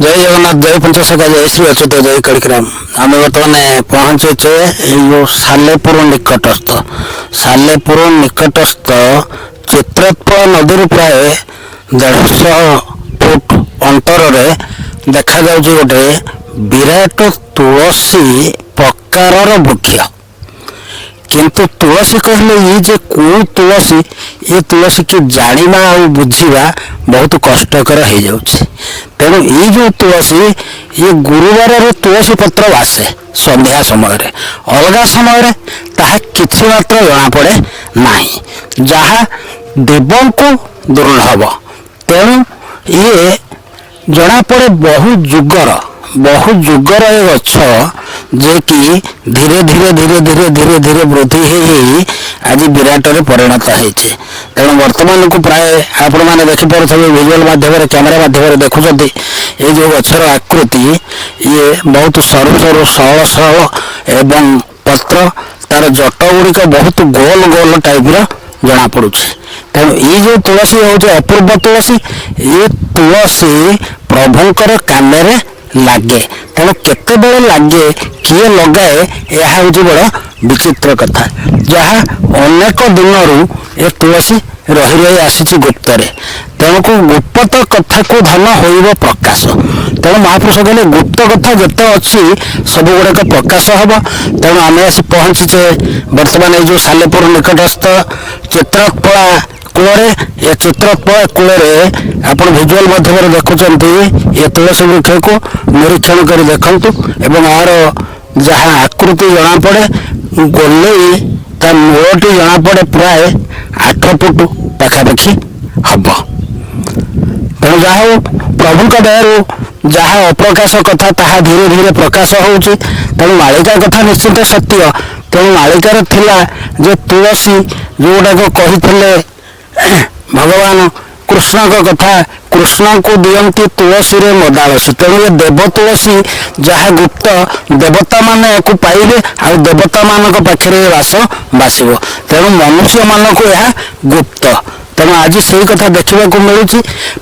ଜୟ ଜଗନ୍ନାଥ, ଜୟ ପଞ୍ଚସଖା, ଜୟ ଶ୍ରୀ ଅଚ୍ୟୁତ, ଜୟ କଳିକିରାମ। ଆମେ ବର୍ତ୍ତମାନ ପହଞ୍ଚିଛେ ଏଇ ଯେଉଁ ସାଲେପୁର ନିକଟସ୍ଥ, ସାଲେପୁର ନିକଟସ୍ଥ ଚିତ୍ରୋତ୍ପଳ ନଦୀରୁ ପ୍ରାୟ 150 ଫୁଟ ଅନ୍ତରରେ ଦେଖାଯାଉଛି ଗୋଟେ ବିରାଟ ତୁଳସୀ ପ୍ରକାରର ବୃକ୍ଷ। କିନ୍ତୁ ତୁଳସୀ କହିଲେ ଇଏ ଯେ କେଉଁ ତୁଳସୀ, ଏ ତୁଳସୀକି ଜାଣିବା ଆଉ ବୁଝିବା ବହୁତ କଷ୍ଟକର ହେଇଯାଉଛି। ତେଣୁ ଏଇ ଯେଉଁ ତୁଳସୀ, ଇଏ ଗୁରୁବାରରେ ତୁଳସୀ ପତ୍ର ବାସେ ସନ୍ଧ୍ୟା ସମୟରେ, ଅଲଗା ସମୟରେ ତାହା କିଛି ମାତ୍ର ଜଣାପଡ଼େ ନାହିଁ, ଯାହା ଦେବଙ୍କୁ ଦୁର୍ଲଭ। ତେଣୁ ଇଏ ଜଣାପଡ଼େ ବହୁ ଯୁଗର, ବହୁ ଯୁଗର ଏ ଗଛ, ଯେ କି ଧୀରେ ଧୀରେ ଧୀରେ ଧୀରେ ଧୀରେ ଧୀରେ ବୃଦ୍ଧି ହେଇ ହେଇ ଆଜି ବିରାଟରେ ପରିଣତ ହେଇଛି। ତେଣୁ ବର୍ତ୍ତମାନକୁ ପ୍ରାୟ ଆପଣମାନେ ଦେଖିପାରୁଥିବେ, ଭିଜୁଆଲ ମାଧ୍ୟମରେ, କ୍ୟାମେରା ମାଧ୍ୟମରେ ଦେଖୁଛନ୍ତି, ଏଇ ଯେଉଁ ଗଛର ଆକୃତି, ଇଏ ବହୁତ ସରୁ ସରୁ, ସଅଳ ସଅଳ ଏବଂ ପତ୍ର ତାର ଜଟ ଗୁଡ଼ିକ ବହୁତ ଗୋଲ ଗୋଲ ଟାଇପର ଜଣାପଡ଼ୁଛି। ତେଣୁ ଏଇ ଯେଉଁ ତୁଳସୀ ହେଉଛି ଅପୂର୍ବ ତୁଳସୀ। ଏ ତୁଳସୀ ପ୍ରଭୁଙ୍କର କାମରେ ଲାଗେ। ତେଣୁ କେତେବେଳେ ଲାଗେ, କିଏ ଲଗାଏ, ଏହା ହେଉଛି ବଡ଼ ବିଚିତ୍ର କଥା, ଯାହା ଅନେକ ଦିନରୁ ଏ ତୁଳସୀ ରହି ରହି ଆସିଛି ଗୁପ୍ତରେ। ତେଣୁକୁ ଗୁପ୍ତ କଥାକୁ ଧନ ହୋଇବ ପ୍ରକାଶ। ତେଣୁ ମହାପୁରୁଷ କହିଲେ, ଗୁପ୍ତ କଥା ଯେତେ ଅଛି ସବୁ ଗୁଡ଼ାକ ପ୍ରକାଶ ହେବ। ତେଣୁ ଆମେ ଆସି ପହଞ୍ଚିଛେ ବର୍ତ୍ତମାନ ଏଇ ଯେଉଁ ସାଲେପୁର ନିକଟସ୍ଥ ଚିତ୍ରୋତ୍ପଳା କୂଳରେ। ଏ ଚିତ୍ରୋତ୍ପଳା କୂଳରେ ଆପଣ ଭିଜୁଆଲ ମାଧ୍ୟମରେ ଦେଖୁଛନ୍ତି ଏ ତୁଳସୀ ବୃକ୍ଷକୁ। ନିରୀକ୍ଷଣ କରି ଦେଖନ୍ତୁ ଏବଂ ଏହାର ଯାହା ଆକୃତି ଜଣାପଡ଼େ ଗୋଲେଇ, ତା ମୂଳଟି ଜଣାପଡ଼େ ପ୍ରାୟ 8 ଫୁଟ ପାଖାପାଖି ହବ। ତେଣୁ ଯାହା ହଉ, ପ୍ରଭୁଙ୍କ ଦୟାରୁ ଯାହା ଅପ୍ରକାଶ କଥା ତାହା ଧୀରେ ଧୀରେ ପ୍ରକାଶ ହେଉଛି। ତେଣୁ ମାଳିକା କଥା ନିଶ୍ଚିତ ସତ୍ୟ। ତେଣୁ ମାଳିକାର ଥିଲା ଯେ ତୁଳସୀ ଯେଉଁଗୁଡ଼ାକ କହିଥିଲେ ଭଗବାନ କୃଷ୍ଣଙ୍କ କଥା, କୃଷ୍ଣଙ୍କୁ ଦିଅନ୍ତି ତୁଳସୀରେ ମଦାଳସୀ। ତେଣୁ ଏ ଦେବ ତୁଳସୀ ଯାହା ଗୁପ୍ତ, ଦେବତାମାନେ ୟାକୁ ପାଇବେ ଆଉ ଦେବତାମାନଙ୍କ ପାଖରେ ଏ ବାସ ବାସିବ। ତେଣୁ ମନୁଷ୍ୟମାନଙ୍କୁ ଏହା ଗୁପ୍ତ। ତେଣୁ ଆଜି ସେଇ କଥା ଦେଖିବାକୁ ମିଳୁଛି।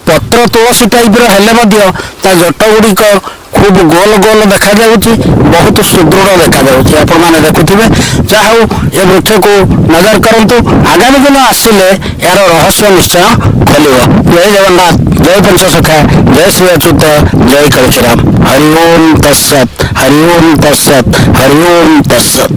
ପତ୍ର ତୁଳସୀ ଟାଇପର ହେଲେ ମଧ୍ୟ ତା ଜଟ ଗୁଡ଼ିକ ଖୁବ୍ ଗୋଲ ଗୋଲ ଦେଖାଯାଉଛି, ବହୁତ ସୁଦୃଢ଼ ଦେଖାଯାଉଛି, ଆପଣମାନେ ଦେଖୁଥିବେ। ଯାହା ହଉ, ଏ ବୃକ୍ଷକୁ ନଜର କରନ୍ତୁ। ଆଗାମୀ ଦିନ ଆସିଲେ ଏହାର ରହସ୍ୟ ନିଶ୍ଚୟ ଖୋଲିବ। ଜୟ ଜଗନ୍ନାଥ, ଜୟ ପଞ୍ଚସଖା, ଜୟ ଶ୍ରୀ ଅଚ୍ୟୁତ, ଜୟ କଳକିରାମ। ହରି ଓମ୍ ତତ୍ସତ୍, ହରି ଓମ୍ ତତ୍ସତ୍, ହରି ଓମ୍ ତତ୍ସତ୍।